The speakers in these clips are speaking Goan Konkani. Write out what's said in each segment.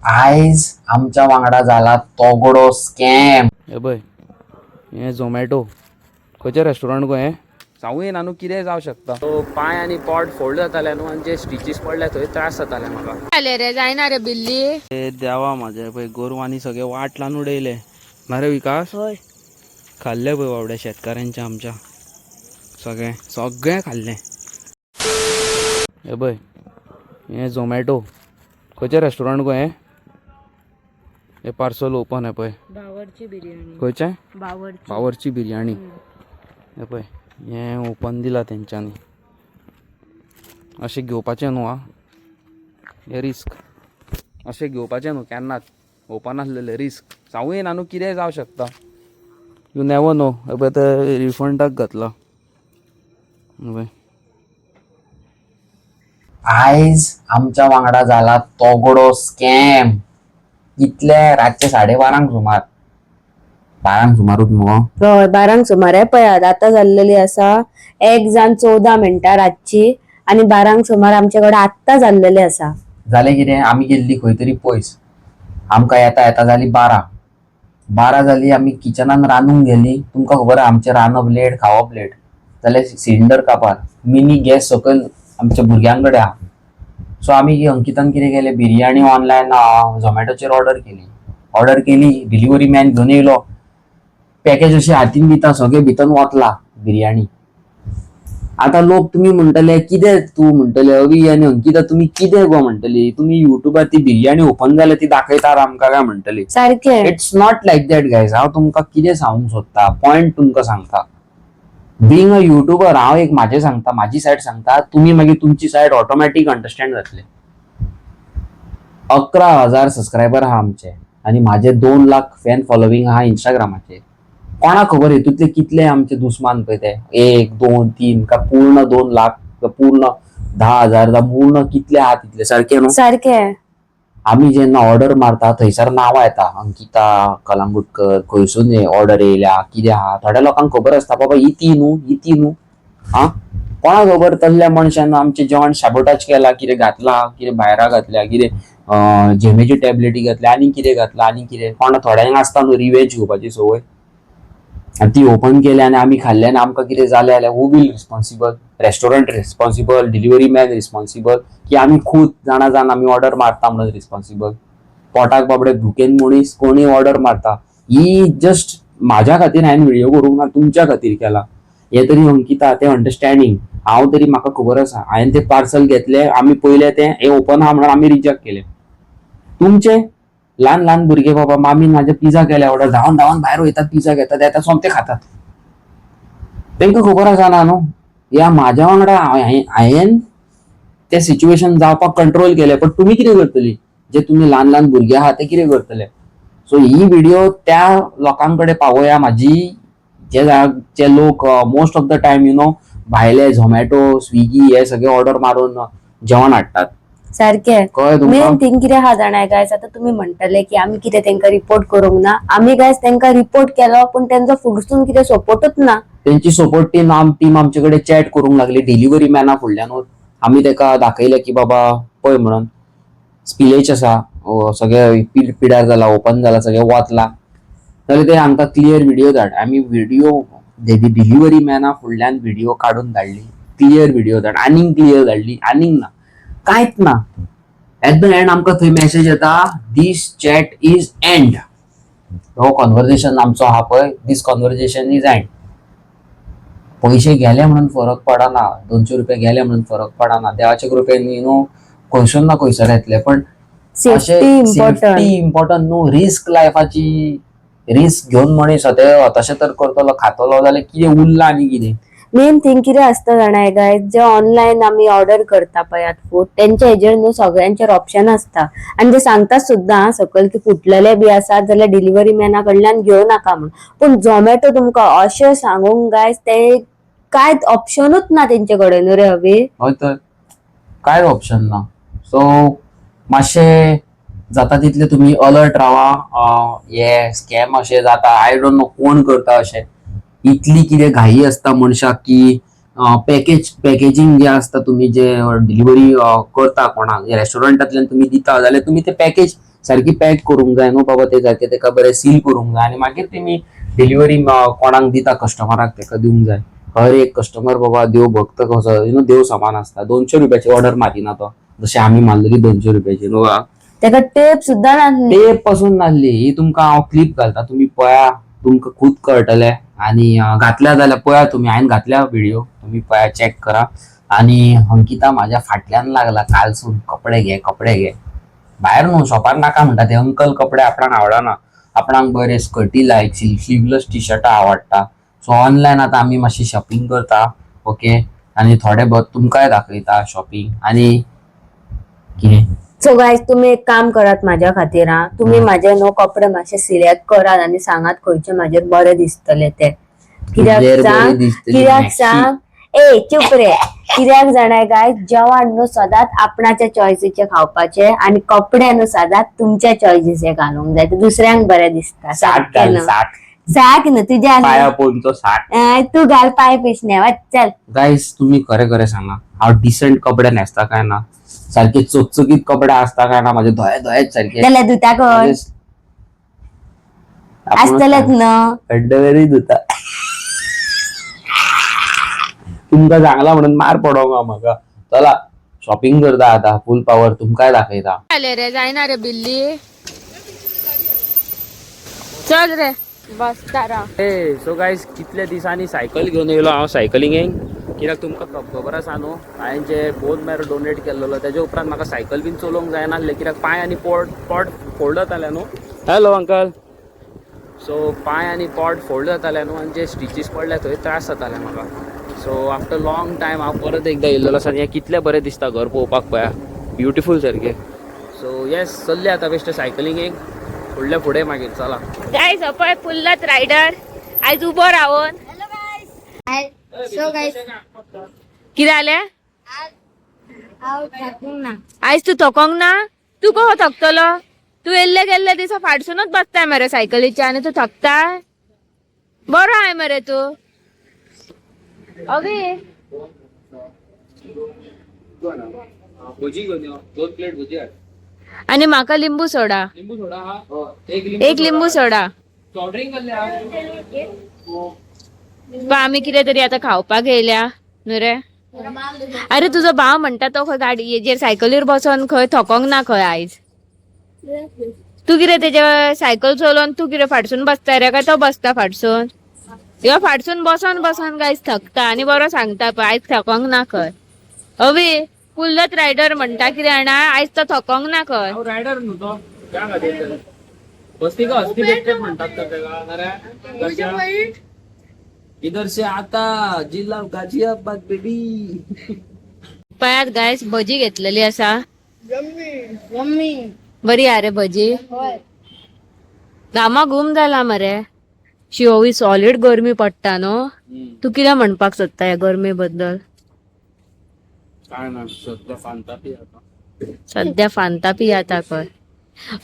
आयज आमच्या वांगडा जाला तगडो स्कॅम. हे पळय, हें झोमॅटो खंयचें रेस्टॉरंट गो हें? सांगू येना न्हू, कितेंय जावं शकता. सो पांय आनी पोट फोल्ड जातालें न्हू आनी जे स्टिचीस पडले थंय त्रास जाताले म्हाका. जाले रे, जायना रे बिल्ली. हे देवा म्हाजे, पळय गोरवांनी सगळे वाट लावन उडयले ना रे विकास. हय. खाल्ले पळय बाबड्या शेतकाऱ्यांच्या आमच्या, सगळें सगळें खाल्लें. हे पळय, हें झोमॅटो खंयचें रेस्टॉरंट गो हें? हें पार्सल ओपन आहे पळय. बावरची बिर्याणी. खंयचें? बावरची. बावरची बिर्याणी. हे पळय, हें ओपन दिलां तेंच्यांनी. अशें घेवपाचें न्हू आं, हें रिस्क. अशें घेवपाचें न्हू केन्नाच, ओपन आसलेलें रिस्क. सांगू येना न्हू, कितेंय जावं शकता, you never know. हे पळय, ते रिफंडाक घातला हे पळय. आयज आमच्या वांगडा जाला तगडो स्कॅम. कितले रातचे 12:30 सुमार, 12 सुमारूच मुगो. हय, 12 सुमार. हे पळयात, आतां जाल्लेली आसा 1 जावन 14 मिनटां रातची आनी 12 सुमार आमचे कडेन आत्तां जाल्लेले आसा. जालें कितें, आमी गेल्ली खंय तरी पयस. आमकां येता येता जाली 12. 12 जाली, आमी किचनान रांदूंक गेली. तुमकां खबर आहा, आमचें रांदप लेट, खावप लेट. जाल्यार सिलिंडर कापार, मिनी गॅस सकयल आमच्या भुरग्यां कडेन आहा. सो आमी अंकितान कितें केलें, बिरयानी ऑनलायन झोमॅटोचेर ऑर्डर केली. ऑर्डर केली, डिलिव्हरी मॅन घेवन येयलो. पॅकेज अशें हातीन दिता, सगळें भितर वतला बिरयानी. आता लोक तुमी म्हणटले कितें, तूं म्हणटले अवी आनी अंकिता तुमी कितें गो म्हणटली, तुमी युट्यूबार ती बिरयानी ओपन जाल्या ती दाखयतात आमकां काय म्हणटली. सारकें. It's not like that, guys. हांव तुमकां कितें सांगूंक सोदता, पॉयंट तुमकां सांगता. बिंग अ युट्यूबर, हांव एक म्हाजें सांगता, म्हाजी सायड सांगता, तुमी मागीर तुमची सायड ऑटोमॅटीक अंडरस्टँड जातले. 11,000 सबस्क्रायबर आहा आमचे आनी म्हाजे 2 लाख फॅन फॉलोवींग आहा इंस्टाग्रामाचेर. कोणाक खबर हितूंतले कितले आमचे दुस्मान पळय ते, एक दोन तीन का पूर्ण 2 लाख का पूर्ण 10,000 का पूर्ण कितले आहा तितले, सारके न्हू? सारकें. आमी जेन्ना ऑर्डर मारता थंयसर नांवां येता, अंकिता कलांगुटकर, खंयसून ऑर्डर येयल्या, कितें आहा. थोड्या लोकांक खबर आसता, बाबा ही ती न्हू, ही ती न्हू. आं, कोणाक खबर तसल्या मनशान आमचें जेवण सॅबोटाज केलां, कितें घातलां, कितें भायरां घातल्या, कितें झेमेची टॅबलेटी घातल्या, आनी कितें घातलां, आनी कितें. कोणा थोड्यांक आसता न्हू रिवेंज घेवपाची संवय. आनी ती ओपन केली आनी आमी खाल्लें आनी आमकां कितें जालें जाल्यार who will responsible? Restaurant responsible, delivery man responsible, की आमी खूद जाणा जाण आमी ऑर्डर मारता म्हणून रिस्पॉन्सिबल? पोटाक बाबडे भुकेन मनीस कोणी ऑर्डर मारता. ही जस्ट म्हाज्या खातीर हांवें व्हिडिओ करूंक ना, तुमच्या खातीर केला. हे तरी अंकिता तें अंडरस्टँडींग, हांव तरी म्हाका खबर आसा. हांवें तें पार्सल घेतलें, आमी पयलें तें हें ओपन आहा म्हणून आमी रिजेक्ट केलें. तुमचे ल्हान ल्हान भुरगे, बाबा मामीन म्हाजे पिझ्झा केल्या ऑर्डर, धांवन धांवन भायर वयतात, पिझ्झा घेतात, येतात, सोमते खातात. तांकां खबर आसना न्हू. ह्या म्हाज्या वांगडा हांवें ते सिच्युएशन जावपाक कंट्रोल केलें, पण तुमी कितें करतली? जे तुमी ल्हान ल्हान भुरगे आहा ते कितें करतले? सो ही व्हिडिओ त्या लोकां कडेन पावया म्हाजी, जे जे लोक most of the time भायले झोमॅटो, स्विगी हे सगळे ऑर्डर मारून जेवण हाडटात. सारकें. कळ्ळें तुमकां? मेन थिंग कितें आहा जाणा गायज, आतां तुमी म्हणटले की आमी कितें तेंका रिपोर्ट करूंक ना. आमी गायज तेंका रिपोर्ट केलो, पूण तेंचो फुडसून कितें सपोर्टूच ना. तेंची सपोर्ट टीम आमचे कडेन चॅट करूंक लागली डिलिव्हरी मॅना फुडल्यान. आमी ताका दाखयलें की बाबा पळय म्हणून स्पिलेज आसा, सगळें पिड्यार जाला, ओपन जाला, सगळें वतलां. जाल्यार ते आमकां क्लियर व्हिडिओ धाड. आमी व्हिडिओ डिलिव्हरी मॅना फुडल्यान व्हिडिओ काडून धाडली. क्लियर व्हिडिओ धाड, आनीक क्लियर धाडली, आनीक ना, कांयच ना. एट the and आमकां थंय मॅसेज येता, "This chat is end." हो कॉन्वर्जेशन आमचो आहा पळय, "This conversation is end." पयशे गेले म्हणून फरक पडना, 200 रुपया गेले म्हणून फरक पडना. देवाच्या कृपेन खंयसून ना खंयसर येतले, पण safety important. Safety important न्हू. रिस्क, लायफाची रिस्क घेवन मनीस ते तशें तर करतलो, खातलो जाल्यार कितें उरलां आनी कितें? मेन थिंग कितें आसता जाणा गायज, जे ऑनलायन आमी ऑर्डर करता पळयात फूड, तेंच्या हेजेर न्हू सगळ्यांचेर ऑप्शन आसता आनी ते सांगतात सुद्दां आं सकयल की फुटलेले बी आसात जाल्यार डिलिव्हरी मॅना कडल्यान घेवं नाका म्हूण. पूण झोमॅटो तुमकां अशें सांगूंक गायज, ते कांयच ऑप्शनूच ना तेंचे कडेन न्हू रे अवी? हय तर, कांय ऑप्शन ना. सो मातशें जाता तितले तुमी अलर्ट रावा. हे स्कॅम अशें जाता, I don't know कोण करता अशें. इतली कितें घाई आसता मनशाक की पॅकेजींग जे आसता, तुमी जे डिलिव्हरी करता कोणाक, रेस्टॉरंटांतल्यान तुमी दिता जाल्यार तुमी ते पॅकेज सारकी पॅक करूंक जाय न्हू बाबा, ते सारके तेका बरें सील करूंक जाय आनी मागीर तेमी डिलिव्हरी कोणाक दिता, कस्टमराक तेका दिवंक जाय. हर एक कस्टमर बाबा देव भक्त कसो, you know, देव समान आसता. 200 रुपयाची ऑर्डर मारिना तो, जशें आमी मारलेली 200 रुपयाची न्हू. तेका टेप सुद्दां नासली. टेप पासून नासली. ही तुमकां हांव क्लिप घालता, तुमी पळया, तुमकां खूद कळटलें. आनी घातल्या जाल्यार पळया तुमी, हांवें घातल्या व्हिडिओ, तुमी पळया, चॅक करा. आनी अंकिता माझ्या फाटल्यान लागला कालसून, कपडे घे, कपडे घे. भायर न्हू, शॉपार नाका म्हणटा ते अंकल, कपडे आपणाक आवडना, आपणाक बरे स्कर्टी लायक, स्लीवलेस टी शर्टां आवडटा. सो ऑनलायन आतां आमी मातशी शॉपिंग करता, ओके, आनी थोडे बहुत तुमकांय दाखयता शॉपिंग आनी कितें. सो गायज, तुम्ही एक काम करात माझ्या खातीर. हा, तुम्ही माझे न्हू कपडे मातशे सिलेक्ट करात आणि सांगात खंयचे माझेर बरे दिसतले ते. कित्याक तुजेर बरे सांग, दिसतली कित्याक मॅक्सी. सांग, ए चुप रे. कित्याक जाणाय गायज, जेवण न्हू सदांच आपणाच्या चॉयसीचे खावपाचे आणि कपडे न्हू सदांच तुमच्या चॉयसीचे घालूंक जाय, ते दुसऱ्यांक बरे दिसता. 60 सारकें घाल. न्हू? 60. साक न्हू तुज्या. पाया पोनचो 60. तू घाल पाय पिशणे, वच चल. गायस, तुम्ही खरें खरें सांगा, हांव डिसंट कपडे न्हेसता काय ना? सारखे चकचकीत कपडे आसता काय ना माझे? धोये धोयेच सारखे. जाल्यार धुता कोण? आसतलेच न्हू. अंडरवेअरय धुता. तुमकां सांगला म्हणून मार पडोंक हा म्हाका. चला, शॉपिंग करता आता फुल पावर, तुमकांय दाखयता. आले रे, जायना रे बिल्ली, चल रे बस तारा. ए सो गायज, कितल्या दिसांनी सायकल घेवन येयलो हांव सायकलिंगेक, कित्याक तुमकां खबर आसा न्हू, हांवें जे बोन मॅरो डोनेट केल्लो तेजे उपरांत म्हाका सायकल बीन चलोवंक जायनासलें, कित्याक पांय आनी पोट पोट फोल्ड जातालें न्हू. Hello uncle. सो पांय आनी पोट फोल्ड जातालें न्हू आनी जे स्टिचीस पडले थंय त्रास जाताले म्हाका. सो आफ्टर लॉंग टायम हांव परत एकदां येयल्लो आसा आनी हें कितलें बरें दिसता घर पळोवपाक, पळया, ब्युटिफूल सारकें. सो येस, चल्ले आतां बेश्टे सायकलिंगेक, फुडले फुडें मागीर चला. गायज, पळय फुल्लच रायडर आयज उबो रावन. सो गायस, कितें जालें? हांव थकूंक ना. आयज तूं थकोंक ना? तूं कसो थकतलो? तूं येल्ले गेल्ले दिसा फाटसूनच बसताय मरे सायकलीच्या आनी तूं थकताय? बरो आहाय मरे तूं. अवी. भजी घेवन यो, 2 प्लेट भजी हाड. आनी म्हाका लिंबू सोडा. लिंबू सोडा हा, एक. एक लिंबू सोडा. सॉफ्ट ड्रिंक कसले हा? पण आमी कितें तरी आतां खावपाक येयल्या न्हू रे. अरे, तुजो भाव म्हणटा तो खंय गाडयेचेर सायकलीर बसोन खंय थकोंक ना खंय आयज. तूं कितें तेजे सायकल चलोवन तूं कितें फाटसून बसता रे, काय तो बसता फाटसून? ह्यो फाटसून बसोन बसोन गायज थकता आनी बरो सांगता पळय आयज थकोंक ना खंय. अवी फुल्लच रायडर म्हणटा, कितें जाणा, आयज तो थकोंक ना खंय. हांव रायडर न्हू तो, त्या खातीर बसती का हस्ती भेटते म्हणटात तर तेका नारे. इधर से आता जिल्हा गाजियाबाद बेबी. पळयात गायज, भजी घेतलेली आसा. बरी आ रे भजी. घामा घूम जाला मरे. शिववी सॉलिड गरमी पडटा न्हू. तूं कितें म्हणपाक सोदता ह्या गरमे बद्दल? काय ना, सध्या फांता पी आता. सध्या फांता पियाता खंय.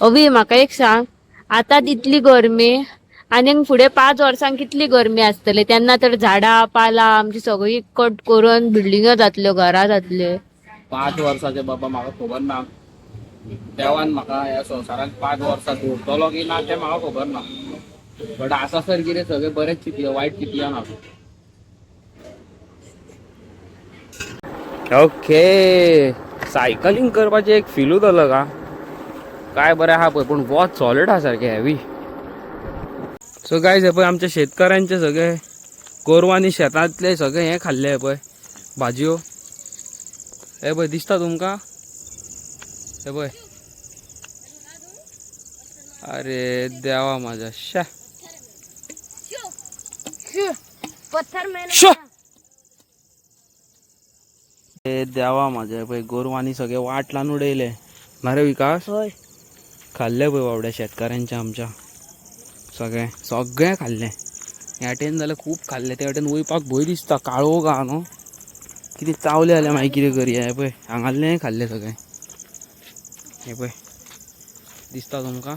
अवी, म्हाका एक सांग, आतां इतली गरमी, आनीक फुडें 5 वर्सांक कितली गरमी आसतली? तेन्ना तर झाडां पालां आमची सगळी कट करून बिल्डिंगो जातल्यो, घरां जातल्यो. 5 वर्साचे बाबा म्हाका खबर ना. देवान म्हाका ह्या संवसारांत 5 वर्सां दवरतलो की ना तें म्हाका खबर ना, बट आसा सर कितें सगळें बरेंच चिंतया, वायट चिंतया ना. ओके, सायकलिंग करपाचें एक फिलूच अलग हा. काय बरें आहा पळय, पूण वॉच सॉलिड आहा सारकें हेवी. सो गायज, हे पळय, आमच्या शेतकऱ्यांचे सगळे गोरवांनी शेतांतले सगळे हें खाल्ले. हे पळय भाजयो, हे पळय, दिसता तुमकां? हे पळय. अरे देवा माझ्या, शा. पत्थर में. शो. ए देवा माझ्या, हे पळय, गोरवांनी सगळे वाट लावन उडयले ना रे विकास. हय. खाल्ले पळय बाबड्या शेतकऱ्यांच्या आमच्या, सगळें सगळें खाल्लें. ह्या वाटेन जाल्यार खूब खाल्लें, त्या वाटेन वयपाक भंय दिसता, काळोख आहा न्हू. कितें चावलें जाल्यार मागीर कितें करया? हें पळय, हांगासरलेंय खाल्लें सगळें. हें पळय, दिसता तुमकां?